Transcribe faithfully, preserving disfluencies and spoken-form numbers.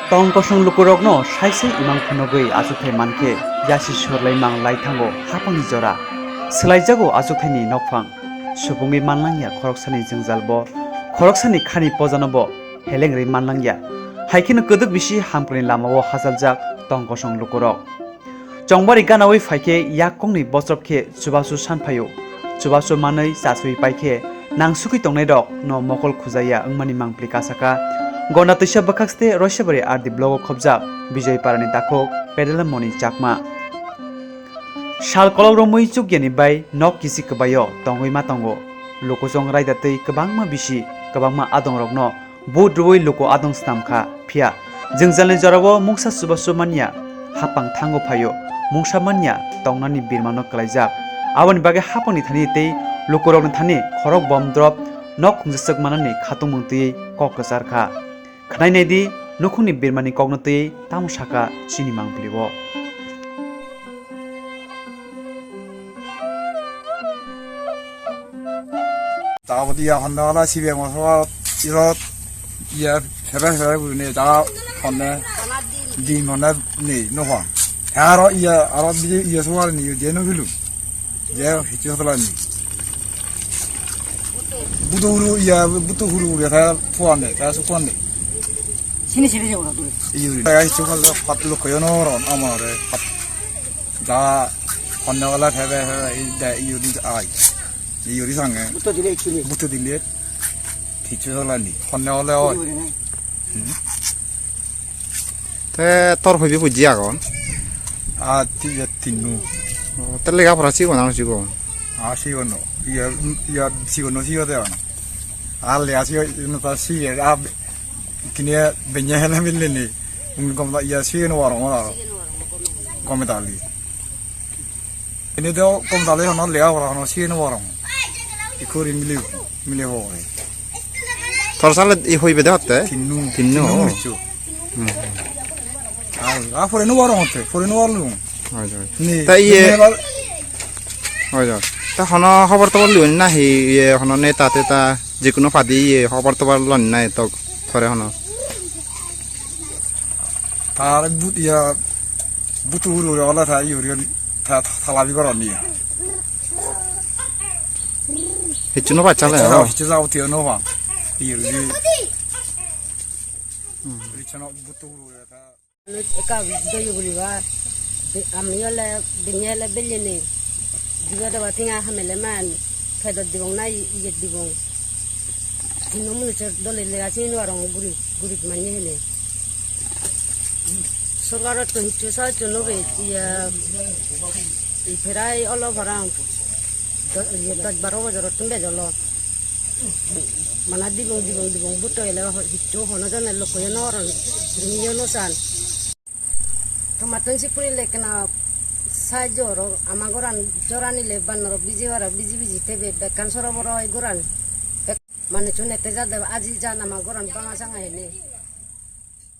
Tong kosong lukurokno sai sai imang phunugwi achukthai mankhe yasi sorlai mang lai thango hapangni jora. Swlaijago achukthaini nokphang. Subungwi manlangya khoroksani jwngjalbo, khoroksani khani pojanobo helengrwi manlangya. Haikheno kwdwk bisi hamkrai lamao hachaljak tong kosong lukurok. Chongbari ganaui phaikhe yak kokni bosrop khe chubachu san phaio. Chubachu manwi chachwi paikhe nangsugwi tongnairok no mokol khujaya wngmani mangpli kasaka. Gonda twisa bwkhakste Roisabari R D blogo khobjak Bijoy Parani takhuk Pedela Moni Chakma. Sal kolok romwi chukyani bai nok kisi kwbaio tongwi ma tongo. Lukuchong raida tei kwbangma bisi, kwbangma adongrokno But rwui luku adong snam kha, phiya jwngjalni jorao mungsa chubachu manya hapang thango phaio, mungsa manya tongnani birmano klaijak. Aboni bagwi hapangni thani tei lukurokni thani khorok bom drop nok khungjaswk manani khatungmung twiwi kok kwchar kha. Khwnai naidi, nukhungni birmani kokno twiwi tamo sakha chini mangpili o. Tabuk iya honda wala sibe mo soba irot iya sebe sebe gurine ta honne din honne ni no hon. Aro iya aro bidi iya soba ni yo de no gulu. Je hichu hola ni. Butu huru iya butu huru ya ta tuan de ta su kuan de. Sini sini je ora tu. Iyo ni. Ya hichu hola pat lo koyo no ron amare pat. Da honne wala thebe thebe i da iyori ai. Iyori sange. Buto dile chuli. Buto dile. Thichu wala ni. Honne wala oi. Iyori na. Hmm. Te tor hoibi buji agon. A ti ya tinu. O, te lega pora sigon ano sigon. A sigon no. Iya iya sigon no sigon te ano. A le a sigon no ta sigon a kini benya hena mille ni. Umi gomda iya sigon warong wala. Gome dali. Ini do kom dale hono lega ora hono si no warong. Ikuri mili mili hore. Tor sale i hoibe de hotte? Tinnu. Tinnu. Tinnu michu. Hmm. Ai, a fore no warong hotte, fore no warlung. Hoi, hoi. Ni. Ta iye. Ni bal- Hoi, hoi. Ta hono hobor tobor liwani nahi iye hono neta teta jikuno padi iye hobor tobor loni nai tok tore hono. Tar but ya butu huru ya wala ta yuri ta ta la bi goron ni. Hichu no bacha le. Hichu ja uti no ba. Yuri. Hichu no butu huru ya ta. Eka doyo guriba. Amiyole binyele belyeni. Diba doba tinga hamele man. Phedot dibong na iye dibong. Tino munu chor dole le achi no arong guri guri mani hene. Sorkar to hichu sa chu no be iya. Iferai olo barang. Dos baro bojor tun bejolo. Mana dibong dibong dibong buto ele hichu hono jone lokoyo no arong. Niyo no san. Tomaton si puri lekna sa joro ama goran jorani le banoro biji wara biji biji tebe bekkan soro boro goran. Mane chune te jade aji jan ama goran banga sanga hene.